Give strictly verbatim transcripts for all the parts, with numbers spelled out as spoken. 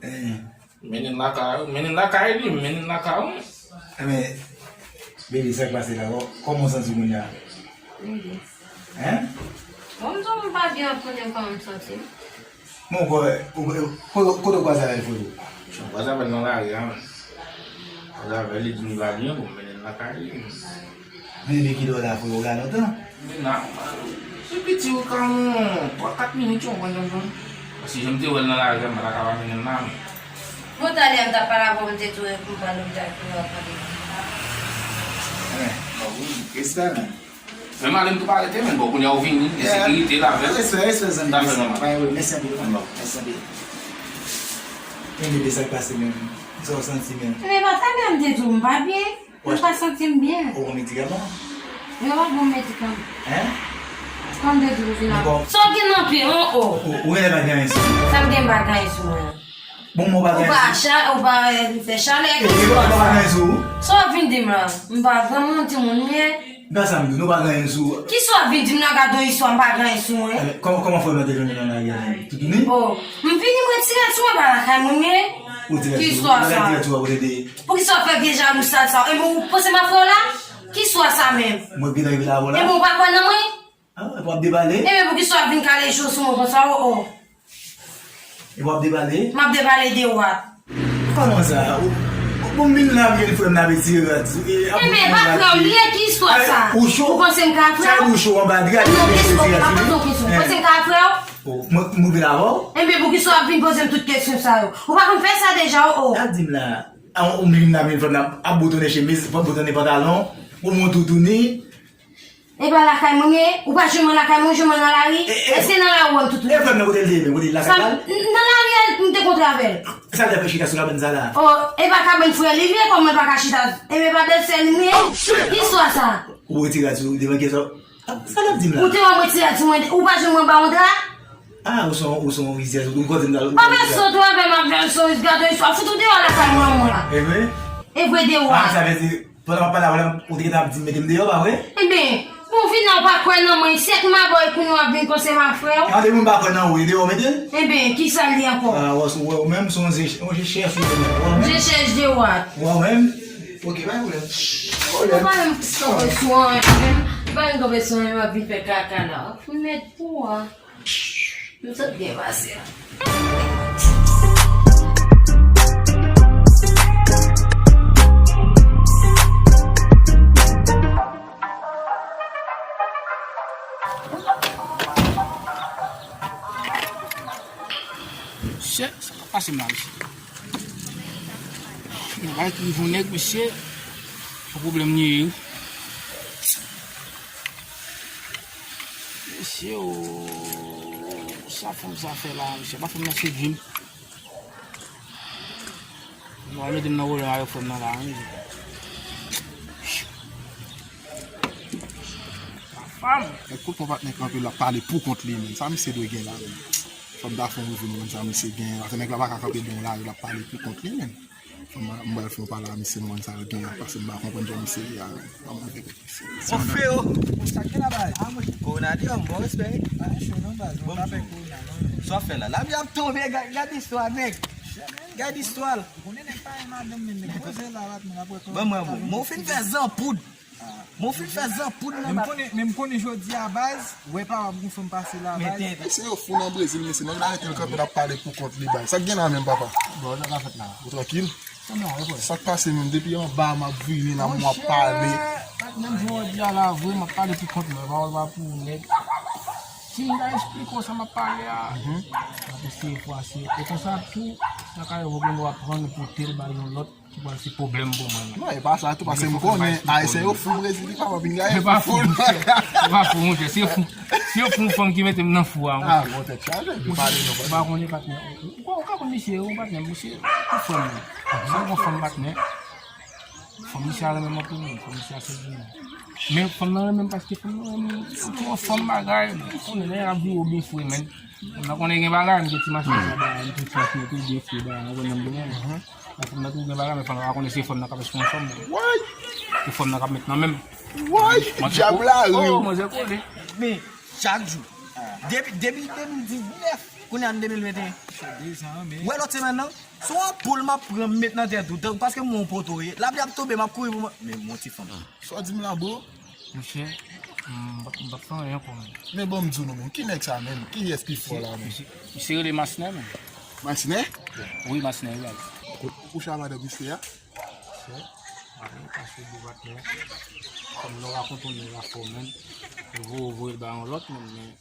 Eh. Mennen lakay ou, mennen lakay li, mennen lakay ou. Enben, bebe, sa k pase la? Kò-, kòman w santi w kounye a? Hein? Bon, m santi m pa byen, ap konnen kòman m santi m. Bon, kò-, ou, ou, kote, kote w kwaze avè l, frè? M kwaze avè l nan lari a, menm. Kwaze avè l, li di m li pa byen, bon, m mennen l lakay li. Men, men kilè w la, frè, ou la lontan? Men la, se piti ou ka yon twa, kat minit, yon konn janm. Paske jan m te wè l nan lari a, m pa ta ka pa mennen l la, men. Bon, talè a m t ap pale avè w, m te tou pou m pale lopital pou yo ap mande. Eh, bon, wi, respè, men. Men m ale m tou pa rete, men bon, kounye a ou vini, gen sekirite la, men. Respè, respè, zanmi, respè. Pa gen pwoblèm, mèsi anpil, mèsi anpil. Men bebe, sa k pase menm? Sa w santi menm? Men pa talè a m te di w m pa byen. Mwen pa santi m byen. Ou pran medikaman? Mwen pa pran medikaman. Hein? Kòm de di w vin ap. Sa w gen nan pye, oh, oh. Ou, ou genlè pa gen anyen sou ou. Sa m gen bagay sou mwen? Bon, mwen pa gen anyen sou ou. Ou pa cha-, ou pa, eh, fè chalè, ki istwa sa? Ou pa gen anyen sou ou? Sa w ap vin di m la? M pa granmoun, timoun m ye. Nan sa m di w, nou pa gen anyen sou ou. Ki sa w ap vin di m la, gade yon istwa, m pa gen anyen sou mwen? Eh, kòman, kòman frè m nan te jwenn ou nan lari a menm? Toutouni? Oh, m vini, mwen tire sou mwen, pa lakay mwen m ye. Ou tire sou ou? Ki istwa sa? Ou tire sou ou, ou te Poukisa w fè vye jalou sal sa? Ebyen, ou panse m ap frè w la? Ki istwa sa menm? Mwen gentan rive la avè w la. Ebyen, ou pa kwè nan mwen? Ah, epi w ap debale? Ebyen, poukisa w ap vin kale je w sou mwen konsa, oh, oh? Epi w ap debale? M ap debale de wat. Kòman sa? Ou, ou, bon, m vin la, m vin frè m la, m retire rad. Ebyen, pa frè w li ye, ki istwa sa? Ou cho? Ou panse m ka frè w? Sa ou cho anba dra, non, kesyon, pa poze w kesyon. Ou panse m ka frè w? Oh, mwen, m rive la avè w? Ebyen, poukisa w ap vin poze m tout kesyon sa yo? Ou pa konn fè sa deja, oh, oh. Gad di m la. A, ou menm nan menm fanm nan ap boutonnen chemiz, boutonnen pantalon, ou mwen toutouni. E pa lakay mwen ye, ou pa jwenn mwen lakay mwen, ou jwenn mwen nan lari? Èske nan lari w wè m toutouni? E fanm nan kote l te ye menm, kote l lakay pa l? Nan lari a m te kontre avè l. Sa l t ap fè chita sou kabann sa la? Oh, e pa kabann frè li li ye, kòman l pa ka chita? Ebyen pa bèlsè li m ye? Ki istwa sa? Ou retire rad sou devan kiyès sa? Ah, sa l ap di m la? Ou te wè mwen ti ati mwen, ou pa jwenn mwen ba yon dra? Ah, ou se yon, ou se yon rizyèz, ou konnen m ta, ou pa fè sot ou avè m ap fè yon rizyèz, gade yon istwa, fout ou deyò lakay mwen, mwen la. E vre? E vre de wa. Ah, sa vle di, pandan m ap pale avè w la, ou te gentan ap di m mete m deyò, pa vre? Ebyen, bon, vin la ou pa kwè nan mwen, sèt m a ba w e kounye a w ap vin panse m ap frè w. An depi m pa kwè nan ou, e deyò w mete l? Ebyen, kisa l ye ankò? Ah, wè, ou wè, ou menm se yon je, yon je chèch ou ye menm, wè, ou menm. Je chèch de wa. Wè, ou menm. Ok, pa gen pwoblèm. Ou pa menm tonbe sou anyen, menm. Ou pa menm tonbe sou anyen, w ap vin fè kaka la. Ou mèt pou w a. M sot byen pase la. Chè, sa k ap pase m la, mesye? Yon bagay ki rive yon nèg, mesye, yon pwoblèm li ye, wi. Mesye, o, sa fanm sa fè la, mesye? Pa fanm nan se vi m. Nou al mete m nan pwoblèm avèk fanm nan la, wi, mesye. Sa fanm. Nèg kout yon patnè kanpe l ap pale pou kont li, menm. Sa misye dwe gen la, menm? Fò m ta fè yon revou m konn sa misye gen. Paske nèg la pa ka kanpe bò yon lari, l ap pale pou kont li menm. Fò m, m pral fè yon pale a misye, m konn sa l gen an, paske m pa konprann jan misye ye a menm. Fò m antre kot misye. Mon freo! Sa k gen la baz? Ah, mwen. Kowona di ò, m ba w respè wi. Pa gen cho non baz, mwen pa pè kowona non. Sa w ap fè la? Lapli ap tonbe, gad, gad istwa nèg. Gad istwa l. Ou konnen nèg pa gen madanm menm, nèg poze la, patnè, apre kò. Ban mwen bon. Men w fin fè zanpoud. Bon, fin fè zanpoud nan men m bak. Konnen, men m konnen jodi a baz, wè pa w ap gon fanm pase la baz. Mesye yo fou nan Brezil, mesye. Nèg la rete l kanpe l ap pale pou kont li baz. Sa k gen la menm, papa? Bon, sa ka fèt la? Ou trankil? Sa k pase menm? Depi anba m ap vini la, m ap pale. Monchè, patnè m jodi a la vre, m ap pale pou kont mwen, pawòl pa pou ou nèg. Si m ta esplike w sa m ap pale a, m ap eseye fwase. E konsa tou, sa ka rive w gen dwa pran l pote l bay yon lòt. Ki pral se pwoblèm pou mwen menm. Non, e pa sa tou, paske m konnen Ayisyen yo fou Brezil, li pa vin gaye. Se pa fou, monchè. Se pa fou, monchè. Se fou. Se fou fanm ki mete m nan fou a, monchè. Ah, bon, tèt chaje, epi pale non, ou pa konnen patnè. Ou, ou, ou ka konn misye, yon patnè, misye, yon fanm. Se yon fanm patnè. Fanm misye a renmen m anpil, menm. Fanm misye a sezi, menm. Men fanm nan renmen m paske fanm nan renmen m. Se yon fanm bagay, men. Ou konnen, lè y ap vire w byen fre, menn. Fanm nan konnen gen bagay, m gen ti machin sa, bagay, m gen ti machin tou, byen fre, bagay, ou konnen m byen. Nan fanm nan tou gen bagay, men fanm nan pa konnen se fanm nan k ap esponsò m. Woy! Se fanm nan k ap met nan men m. Woy! Dyab la ri. Oh, manzè kole. Men, chak jou. Depi, depi de mil diznèf, kounye a n de mil venteyen. Wè lòt semèn nan, se yon anpoul m ap pran m met nan tèt ou, tank, paske m wè yon poto ye. Lapli ap tonbe, m ap kouri pou mwen. Men, mon ti fanm. Sa w di m la, bro? Monchè, m p ap, m p ap fè anyen ankò, menm. Men bon, m di w non, menm. Ki nèg sa, menm? Ki yès ki fò la, menm? Misye, misye rele Masnè, menm. Masnè? Wi, Masnè, wi, baz. Ou, ou kouche a madanm misye a? Monchè, madanm pase de patnè. Kòm nou rakonte yon nèg afè w, menm. Ou voye, ou voye l ba yon lòt, menm, men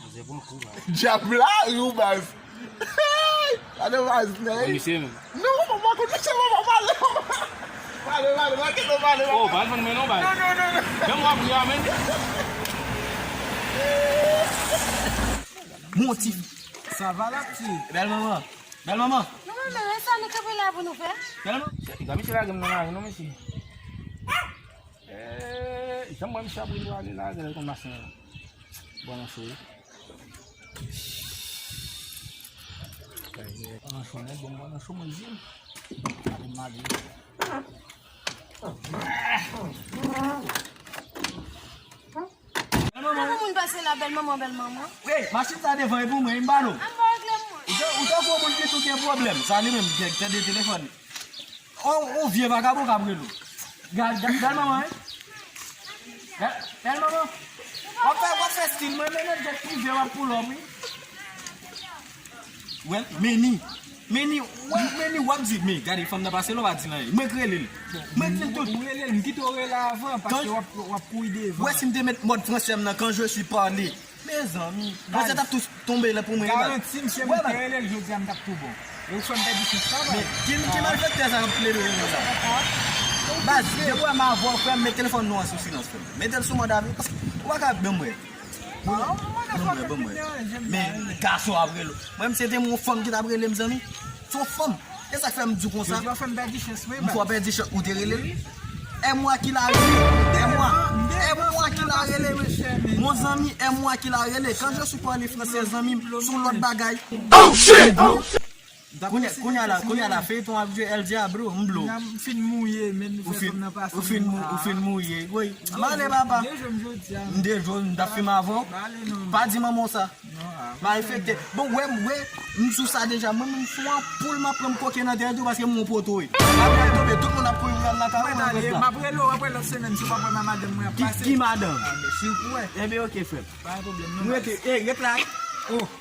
Manzè pran kou, baz. Dyab la, ri w, baz. Gade baz, nèg. Misye menm. Non, mwen pa konn misye, mwen pa pale. Pale, pale, pale, pale, pale. Oh, pa al fann mwen non, baz. Non, non, non, non. Menm w ap ri a, menm. Mon ti. Sa va la, ti? Bèl manman. Bèl manman. Non, non, non, e sa nou kanpe la pou nou fè? Bèl manman. Gade misye lage m nan lari, non, mesye. Eh, jan m wè misye ap ri prale la, gade l konn masin an. Bon nan cho wi. Bon nan cho nèt, bon, bon nan cho mwen di. Gade m ale. Bèl manman. Pou moun pase la, bèl manman, bèl manman. Wi, machin sa devan e pou mwen, m ba nou. An ba w regle mwen. Ou te, ou te gwo moun ki tou gen pwoblèm. Sa li menm, nèg tande telefòn. On, on vye vagabon k ap rele w. Gad, gad, gad manman, wi. Gad, gad manman. W ap fè, w ap fè stil mwen, men nèg jet prive w ap pull up, wi. Well, Meni. Meni, well, Meni, w ap di, men, gade, fanm nan pase la, w pa di l anyen. Mwen k rele l. Mwen di l tout. Ou rele l, m kite w rele avan, paske w ap, w ap kouri devan. Wè si m te met mòd fransè m nan, quand je suis parlé. Mezanmi, baz, t ap tou tonbe la pou mwen, baz. Garanti, misye, mwen te rele l jodi a, m t ap tou bon. E ou fè m pèdi chans la, baz. Men, ki, ki malfektè sa k ap plede rele sa? Baz, depi w wè m avè w, frè m, met telefòn nou an sou silans, frè m. Mete l sou mòd avi, paske ou pa ka ban m wè. Ban m wè, ban m wè. Men, gason ap rele w. Mwen, m se te yon fanm ki t ap rele m, zanmi. Se yon fanm. E sa k fè m di w konsa? Jodi a w fè m pèdi chans, wi, baz. M fè w pèdi chans, ou te rele l? E mwa ki la rele. E mwa. E mwa ki la rele. Mon zanmi, e mwa ki la rele. Quand je suis parlé français, zanmi m, se yon lòt bagay. Oh, shit! Kounye, kounye a la, kounye a la, feyton ap jwe, El Diablo, m blo. M fin mouye, men nou fè fanm nan pase. Ou fin mou-, ou fin mouye, wi. M ale, papa. M dejwe, m t ap fime avè w. Pa di manman w sa. Malfektè. Bon, wè, wè, m sou sa deja. Mwen menm, m sou anpoul, m ap pran m koke nan tèt ou paske m yon poto, wi. Apre l tonbe, tout moun ap kouri pral lakay ou, mwen rete la. M ap rele w, m ap rele lòt semèn, si w pa pran nan madanm mwen ap pase. Ki madanm? Ebyen, oke, frè m. Pa gen pwoblèm, non, baz. M rete, ey, ret la.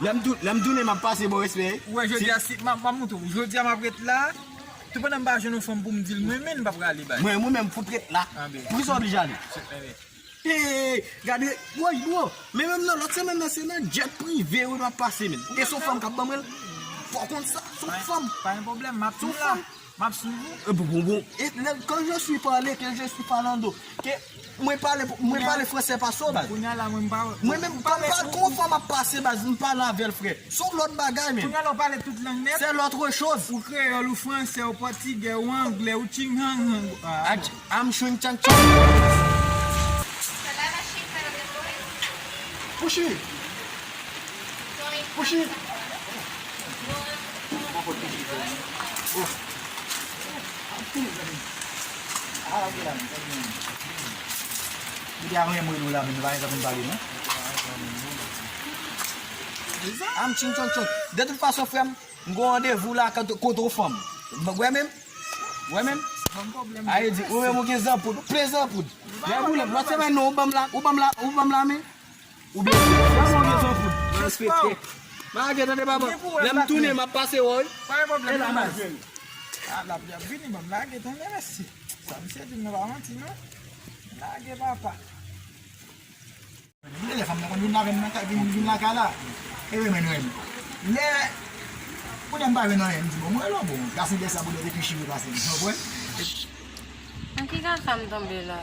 Lè m tou-, lè m tounen, m ap pase ba w respè. Ou wè, jodi a, si, m ap, m ap montre w. Jodi a, m ap ret la. Toupandan m pa jwenn yon fanm pou m di l, mwen menm, m pa prale, baz. Mwen, mwen menm, fout ret la. Poukisa w oblije ale? Ey, gade, woy, bro, men menm nan lòt semèn nan, se nan jet prive wi m ap pase, men. E se yon fanm k ap ban mwen l. Fò w konn sa, se yon fanm. Pa gen pwoblèm, m ap swiv la. M ap swiv ou. E bon, bon, bon. E lè, quand je suis parlé, que je suis falando, ke mwen pale, mwen pale fransè pase w, baz. Kounye a la, mwen m pa. Mwen menm, m pa, kon yon fanm ap pase, baz, m pale avè l, frè. Se yon lòt bagay, men. Kounye a la, w pale tout lang nèt. C'est l'autre chose. Ou kreyòl, ou fransè, ou pòtigè, ou anglè, ou tchinghang hang. Ah, I'm showing chang chang. Pushi. Pushi. Oh. Li te ap renmen mwen la, men nou pa gen tan pou n pale, non? I'm ching chong chong. De tout fason, frè m, m gon randevou la kote, kote yon fanm. Wè menm? Wè menm? Aye di, ou menm ou gen zanpoud, ou plen zanpoud. Lè boule, lòt semèn non, ou ban m la, ou ban m la, ou ban m la men. Ou blese. Wè mwen gen zanpoud. Respekte. M lage tande papa. Lè m tounen, m ap pase wè wi. Pa gen pwoblèm, non, baz. Ah, lapli ap vini, ban m lage tande, mèsi. Sa misye di m nan pa manti, non. Lage, papa. Lè fanm nan konn vin avè m nan kay, vin, vin lakay la. E wi, men, wi. Lè, kounye a m pa jwenn anyen, m di, bon, mwen lò, bon, gason dèyè sa, boulèt epi chire pase m, w konprann? Nan ki kaka m tonbe la?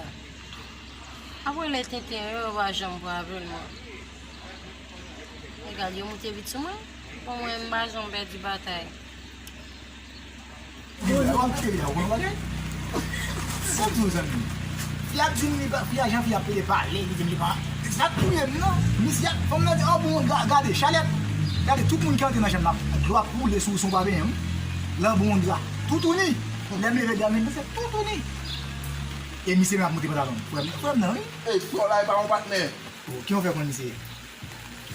Apre lè tenten yo, yo pa janm pran apèl mwen. Egal, yo moute vit sou mwen. Bon, mwen, m pa janm pèdi batay. Yo, yo ap tire la, w konn bagay? Sa m di w, zanmi m. Fi a di m li pa, fi a jan fi a pede pale, li di m li pa. Sa t touye m, non. Misye, fanm nan di, oh, bon, ga-, gade, Chalèt. Gade, tout moun ki antre nan chanm nan, dlo ap koule sou ou, si w pa benyen, wi. L anba yon dra. Toutouni. Lè m leve dra m, se toutouni. E misye menm ap moute pantalon m. Frè m, frè m nan, wi. Ey, fò la, e pa yon patnè. Oh, ki yon fè konn misye?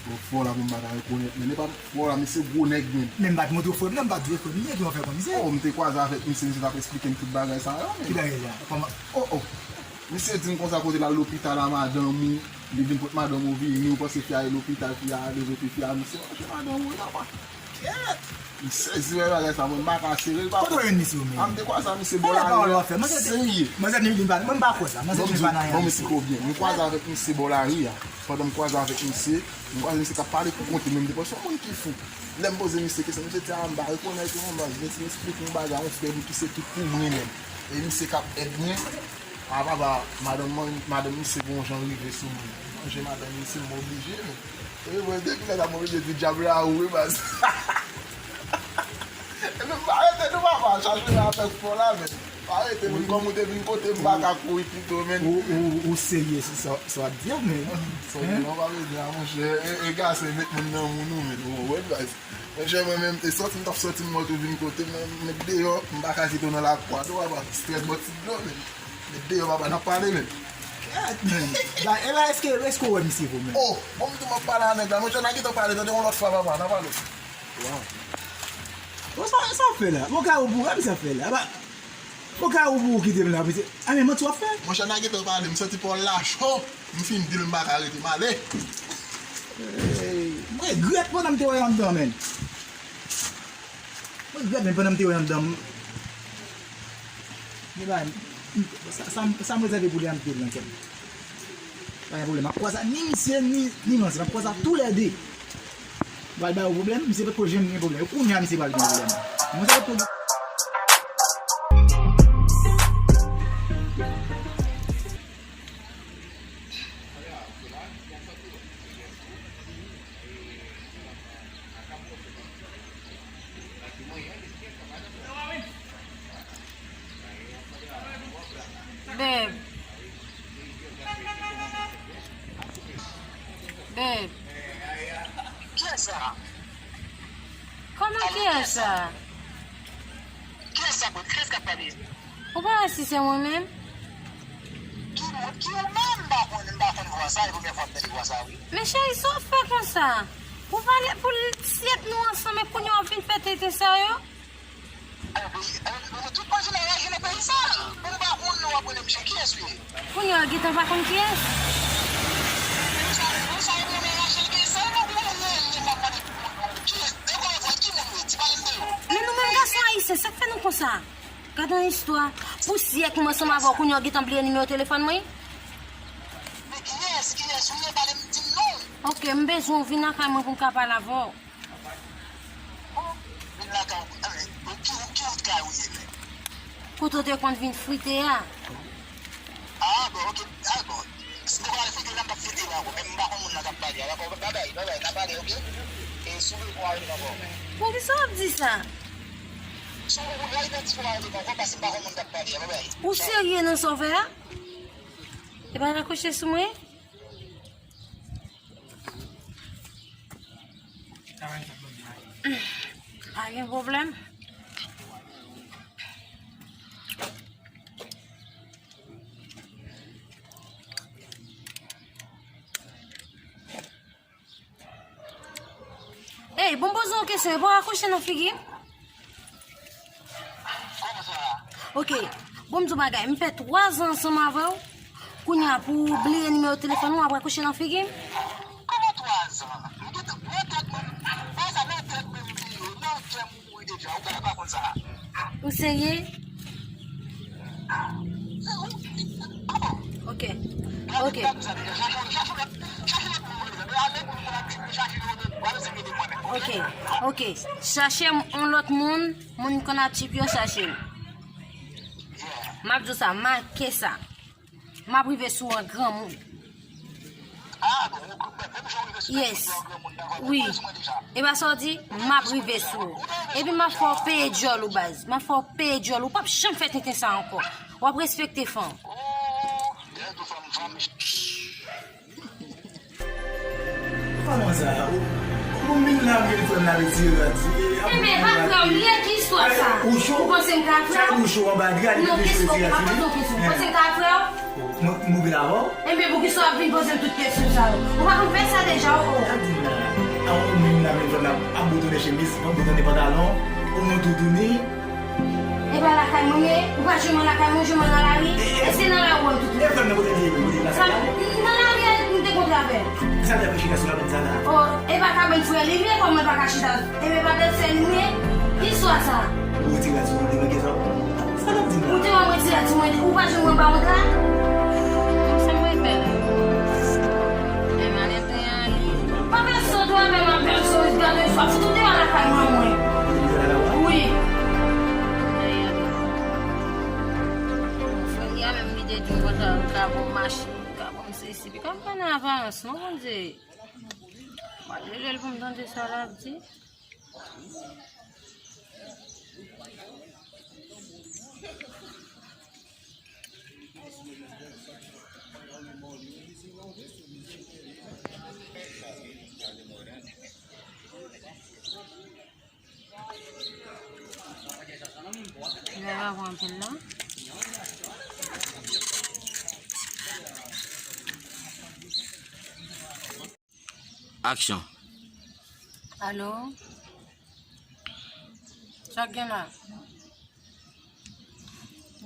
Bon, fò la pou m pa ta rekonèt, men li pa fò la, misye gwo nèg, men. Men m pa t montre w frè m nan, m pa t di w frè m, misye ki w ap fè kòm misye. Oh, m te kwaze avèk misye, misye t ap esplike m tout bagay sa yo, men. Ki bagay sa? Kòman? Oh, oh. Misye di m konsa kote l al lopital a madanm ou, li vin pot madanm ou vini, ou panse fi a e lopital, fi a leve, epi fi a misye mache madanm ou, la pa. Kèt! M sezi wè bagay sa, mwen m pa ka sere l, papa. Kote w jwenn misye ou menm? A, m te kwaze a misye bò lari a. Serye. Manzè vin vin pale. Mwen m pa kwè sa. Manzè vin pa nan. Bon, m di w byen. Mwen m esplike w byen. Mwen kwaze avèk misye bò lari a. Pandan m kwaze avèk misye, m kwaze misye k ap pale pou kont li, men m te panse yon moun ki fou. Lè m poze misye kesyon, misye di, "A, m pa rekonèt ou non, baz, men si m esplike yon bagay, yon frè m ki se tout pou mwen menm. E misye k ap èd mwen." A, papa, madanm mwen, madanm misye gon jan rive sou mwen. Manje madanm misye, m oblije, men. E mwen, depi lè sa, m oblije di dyab la ou wi, baz. E men, pa rete non, papa, chache la avèk fò la, men. Pa rete, men kòm ou te vin kote m, pa ka kouri pito, men. Ou, ou, ou serye sou sa, sa w ap di a, men. Sa w di non, pa bezwen a, monchè. E, e gason, e met moun nan moun ou, men. Ou wè, baz. Monchè, mwen menm, e sòti m t ap sòti, m wè tou vin kote m, mwen met deyò, m pa ka kite w nan lakou a, tou, papa, strès bò ti dlo, men. Met deyò, papa, n ap pale, men. Kèt, men. Ba, e la, èske, èske w wè misye vre, men? Oh, bon, m di w m ap pale a nèg la, monchè, n a gentan pale, tande yon lòt fwa, papa, n a pale. Waw. Bon, sa, sa w ap fè la? Bon, ka ou pou wè misye ap fè la? Ba, Fò ka ou pou ou kite m la, mesye. A, men manti w ap fè? Monchè, n a gentan pale, m santi pa w la cho. M fin di l m pa ka rete, m ale. Ey, m regrèt pandan m te wè anndan, men. M regrèt, men pandan m te wè anndan, m, men ba, sa, sa, sa m rezève pou li a, m kite l nan kè m. Pa gen pwoblèm. M ap kwaze ak ni misye, ni, ni manzè. M ap kwaze ak toulède. M pral ba yo pwoblèm, misye potko janm gen pwoblèm. Kounye a misye pral gen pwoblèm. Manzè potko gen Babe. Babe. Kiyès sa? Kòman kiyès sa? Kiyès sa, bro? Kiyès k ap pale? Ou pa wè si se mwen menm? Ki moun? Ki ou menm? M pa konn, m pa konn vwa sa, e premyè fwa m tande vwa sa, wi. Men cheri, sa w fè konsa? Pou pale, pou l syèt nou ansanm, e kounye a w ap vin fè tenten sa yo? Ann, ann, tout manje nan raje nan peyi sa. Bon, m pa konn non w ap rele m cheri. Kiyès ou ye? Kounye a w gentan pa konn kiyès? Men sa, men sa w rele raje nan peyi sa, e pa pou rele m ap mande pou moun non. Kiyès? E kòman vwa ki moun ou ye? Di pale m de ou. Men nou menm gason ayisyen, sa k fè nou konsa? Gad yon istwa. Pou syèk mwen ansanm avè w, kounye a w gentan bliye nimewo telefòn mwen? Men kiyès? Kiyès ou ye? Pale m, di m non. Oke, m bezwen w vin lakay mwen pou m ka pale avè w. Vin lakay ou, eh, ou ki, ou ki wout kay ou ye menm? Kote w te konn vin frite a. Ah, bon, oke. Ah, bon. Si m te pral frite la, m t ap frite la ankò. Men m pa konn moun nan k ap pale a. Dakò, babay, babay, n a pale, oke? E si w bezwen, w a rele m ankò. Poukisa w ap di sa? Si w, w a idantifye w a rele m ankò, paske m pa konn moun k ap pale a, babay. Ou serye nan sa w fè a? E pa rakwoche sou mwen? Pa gen pwoblèm. Ey, bon, poze yon kesyon, e pa w akouche nan figi m? Kòman sa? Oke, bon, m di w bagay, m fè twa zan ansanm avè w, kounye a pou w bliye nimewo telefòn mwen, w ap akouche nan figi m? Kòman twa zan? M gentan pran tèt mwen, pa sa nan tèt mwen, m bliye, nan kè m mouri deja, ou genlè pa konn sa. Ou serye? Oke. Oke. Oke, oke. Chache yon lòt moun, moun konn ap tchip yo, chache m. M ap di w sa, make sa. M ap rive sou w an granmoun. Yes. Wi. E pa sa w di? M ap rive sou w. Epi m ap fè w peye djòl ou, baz. M ap fè w peye djòl ou. W p ap janm fè tenten sa ankò. W ap respekte fanm. Kòman sa? Ou, ou konbyen la, ou gen frè m nan retire rad, Enben, ha, frè m, li e ki istwa sa? Ou cho? Ou panse m ka frè w? Sa ou cho anba dra, li Non, kesyon, pa poze yon kesyon. Ou panse m ka frè w? Mwen, mwen vin avè w? Enben, poukisa w ap vin poze m tout kesyon sa yo? Ou pa konn fè sa deja, o, o. Sa di m la, a ou menm la, menm fanm la, ap boutonnen chemiz, ap boutonnen pantalon, ou mwen toutouni. E pa lakay mwen ye, ou pa jwenn mwen lakay mwen, ou jwenn mwen nan lari? Èske nan lari ou wè m toutouni? E frè m nan kote li ye, kote li lakay la? Nan lari a, m te kontre avè l. Sa te fè chita sou kabann sa la? O, e pa kabann frè li li ye, kòman l pa ka chita? Enben, pa tèt sè nou ye? Ki istwa sa? Ou retire rad sou mwen, devan kè sa. Sa w ap di m la? Ou te wè mwen retire rad sou mwen, ou pa jwenn mwen ba yon dra? Sa mwen fè la? Men malè te ale. Pa fè sòt ou avè m ap fè sòt, gade yon swa, fout ou deyò lakay mwen, mwen. Wi. Frè a menm li te di m konsa, ka bon machin, ka bon sesi, pi ka m pa nan aparans, non, Bondye. Mwen te rele l pou m tande sa l ap di. Li pa bon anpil non. Aksyon. Alo? Sa k gen la?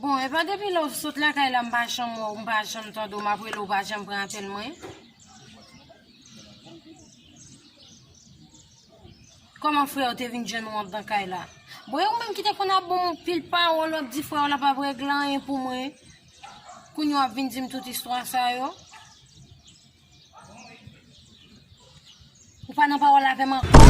Bon, e pa depi lè w sot lakay la, m pa janm wè w, m pa janm tande w, m ap rele w, w pa janm pran apèl mwen. Kòman frè w te vin jwenn ou anndan kay la? Bon, e ou menm ki te konn ap ban m anpil pawòl, w ap di frè w la p ap regle anyen pou mwen. Kounye a w ap vin di m tout istwa sa yo. Ou pa nan pawòl avè m ankò?